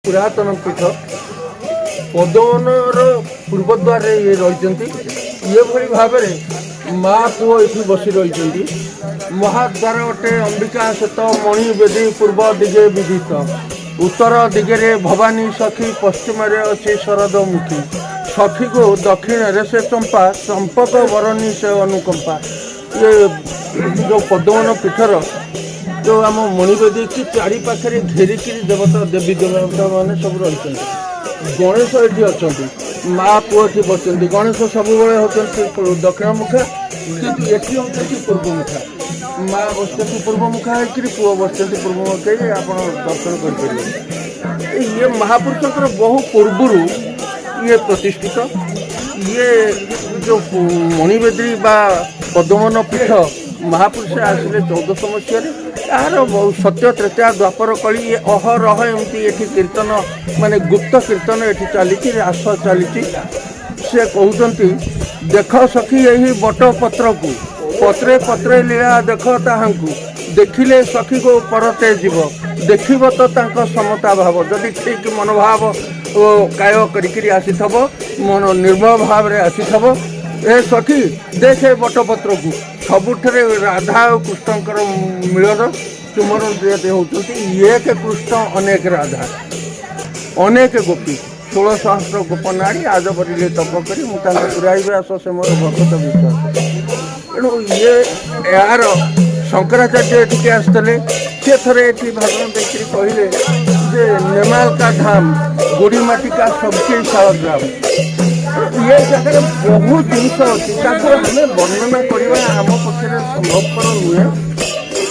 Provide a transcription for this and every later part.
ପୁରାତନ ପୀଠ। ପଦ୍ମବନର ପୂର୍ବଦ୍ୱାରରେ ଇଏ ରହିଛନ୍ତି। ଏଭଳି ଭାବରେ ମା ପୁଅ ଏଠି ବସି ରହିଛନ୍ତି। ମହାଦ୍ୱାର ଅଟେ ଅମ୍ବିକା ଶ୍ଵେତ ମଣି ବେଦୀ ପୂର୍ବ ଦିଗେ ବିଦିତ। ଉତ୍ତର ଦିଗରେ ଭବାନୀ ସଖୀ, ପଶ୍ଚିମରେ ଅଛି ଶରଦମୁଖୀ। ସଖୀକୁ ଦକ୍ଷିଣରେ ସେ ଚମ୍ପା, ଚମ୍ପକ ବରଣୀ ସେ ଅନୁକମ୍ପା। ଇଏ ଯେଉଁ ପଦ୍ମବନ ପୀଠର ଯେଉଁ ଆମ ମଣିବେଦୀ କି ଚାରି ପାଖରେ ଘେରିକିରି ଦେବତା ଦେବୀ ଦେବତା ମାନେ ସବୁ ରହିଛନ୍ତି। ଗଣେଶ ଏଠି ଅଛନ୍ତି, ମା ପୁଅ ଏଠି ବସିଛନ୍ତି। ଗଣେଶ ସବୁବେଳେ ହେଉଛନ୍ତି ଦକ୍ଷିଣ ମୁଖା, କିନ୍ତୁ ଏଠି ହେଉଛନ୍ତି ପୂର୍ବମୁଖା। ମା ବସିଛନ୍ତି ପୂର୍ବମୁଖା ହେଇକିରି, ପୁଅ ବସିଛନ୍ତି ପୂର୍ବମୁଖା ହେଇକି। ଆପଣ ଦର୍ଶନ କରିପାରିବେ। ଇଏ ମହାପୁରୁଷଙ୍କର ବହୁ ପୂର୍ବରୁ ଇଏ ପ୍ରତିଷ୍ଠିତ। ଇଏ ଯେଉଁ ମଣିବେଦୀ ବା ପଦ୍ମବନ ପୀଠ, ମହାପୁରୁଷ ଆସିଲେ 1400 ମସିହାରେ। ଏହାର ବହୁ ସତ୍ୟ, ତ୍ରେତୟା, ଦ୍ୱାପର, କଳି, ଇଏ ଅହରହ ଏମିତି ଏଠି କୀର୍ତ୍ତନ, ମାନେ ଗୁପ୍ତ କୀର୍ତ୍ତନ ଏଠି ଚାଲିଛି, ରାସ ଚାଲିଛି। ସେ କହୁଛନ୍ତି, ଦେଖ ସଖୀ ଏହି ବଟ ପତ୍ରକୁ, ପତ୍ରେ ପତ୍ରେ ଲୀଳା ଦେଖ ତାହାଙ୍କୁ। ଦେଖିଲେ ସଖୀକୁ ପରତେ ଯିବ, ଦେଖିବ ତ ତାଙ୍କ ସମତା ଭାବ। ଯଦି ଠିକ ମନୋଭାବ ଓ କାୟ କରିକିରି ଆସିଥବ, ମନ ନିର୍ମଳ ଭାବରେ ଆସିଥବ, ଏ ସଖୀ ଦେଖେ ବଟପତ୍ରକୁ, ସବୁଥିରେ ରାଧା ଆଉ କୃଷ୍ଣଙ୍କର ମିଳନ ଚୁମନ ହେଉଛନ୍ତି। ଏକ କୃଷ୍ଣ ଅନେକ ରାଧା, ଅନେକ ଗୋପୀ, 16 ସହସ୍ର ଗୋପ ନାରୀ ଆଜ ବରିଲେ ତପ କରି ମୁଁ ତାଙ୍କୁ ପୁରାଇବେ ଆସ, ସେ ମୋର ଭକ୍ତ ବିଶ୍ୱାସ। ତେଣୁ ଇଏ ଏହାର ଶଙ୍କରାଚାର୍ଯ୍ୟ ଏଠିକି ଆସିଥିଲେ। ସିଏ ଥରେ ଏଠି ଭାଷଣ ଦେଇକରି କହିଲେ ଯେ ନେମାଲ କା ଧାମ ଗୋଡ଼ି ମାଟି କା ସବକେ ଶାଳଗ୍ରାମ। ଇଏ ଜାଗାରେ ବହୁତ ଜିନିଷ ଅଛି, ତାକୁ ଆମେ ବର୍ଣ୍ଣନା କରିବା ଆମ ପକ୍ଷରେ ସମ୍ଭବପର ନୁହେଁ।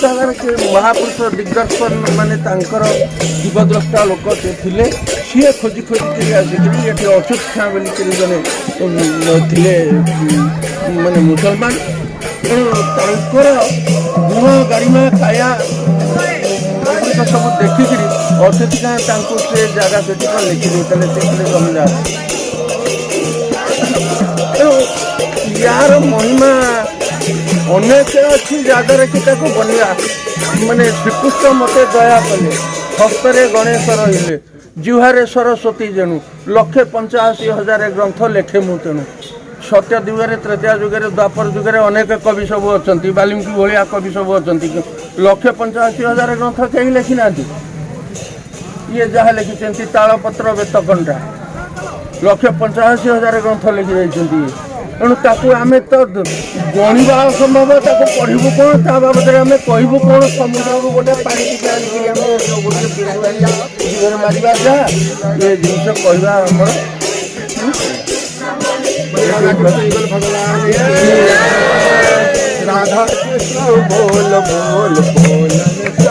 ଜାଗାରେ ସେ ମହାପୁରୁଷ ଦିଗ୍ଦର୍ଶନ, ମାନେ ତାଙ୍କର ଦିବଦ୍ରଷ୍ଟା ଲୋକ ସେ ଥିଲେ। ସିଏ ଖୋଜି ଖୋଜିକିରି ଆସିକିରି ଏଠି ଅଚ୍ୟୁତ ଖାଁ ବୋଲିକିରି ଜଣେ ଥିଲେ, ମାନେ ମୁସଲମାନ। ତେଣୁ ତାଙ୍କର ଗୁଣ ଗାରିମା କାୟା ଏଗୁଡ଼ିକ ସବୁ ଦେଖିକିରି ଅଚ୍ୟୁତ ଖାଁ ତାଙ୍କୁ ସେ ଜାଗା ସେଠି ଲେଖି ଦେଇଥିଲେ। ସେ ଥିଲେ ଜମିଦାର। ତେଣୁ ୟାର ମହିମା ଅନେକ ଅଛି, ଯାହାଦ୍ୱାରା କି ତାକୁ ବନିବା ମାନେ ଶ୍ରୀକୃଷ୍ଣ ମୋତେ ଦୟା କଲେ, ହସ୍ତରେ ଗଣେଶ ରହିଲେ, ଜିହ୍ୱାରେ ସରସ୍ୱତୀ ଯେଣୁ, 1,85,000 ଗ୍ରନ୍ଥ ଲେଖେ ମୁଁ ତେଣୁ। ସତ୍ୟ ଯୁଗରେ, ତ୍ରେତୟା ଯୁଗରେ, ଦ୍ୱାପର ଯୁଗରେ ଅନେକ କବି ସବୁ ଅଛନ୍ତି, ବାଲ୍ମୀକି ଭଳିଆ କବି ସବୁ ଅଛନ୍ତି। 1,85,000 ଗ୍ରନ୍ଥ କେହି ଲେଖିନାହାନ୍ତି। ଇଏ ଯାହା ଲେଖିଛନ୍ତି ତାଳପତ୍ର ବେତକଣ୍ଟା, 1,85,000 ଗ୍ରନ୍ଥ ଲେଖି ଯାଇଛନ୍ତି ଇଏ। ତେଣୁ ତାକୁ ଆମେ ତ ଗଣିବା ଅସମ୍ଭବ, ତାକୁ ପଢ଼ିବୁ କ'ଣ, ତା ବାବଦରେ ଆମେ କହିବୁ କ'ଣ? ସମୁଦ୍ରରୁ ଗୋଟେ ପାଣି ଟିକେ ଆଣିକିରି ଆମେ ଗୋଟେ ଜୀବନ ମାରିବା ଯାହା, ଏ ଜିନିଷ କହିବା ଆମର। ରାଧା କୃଷ୍ଣ ବୋଲ ବୋଲ ବୋଲ।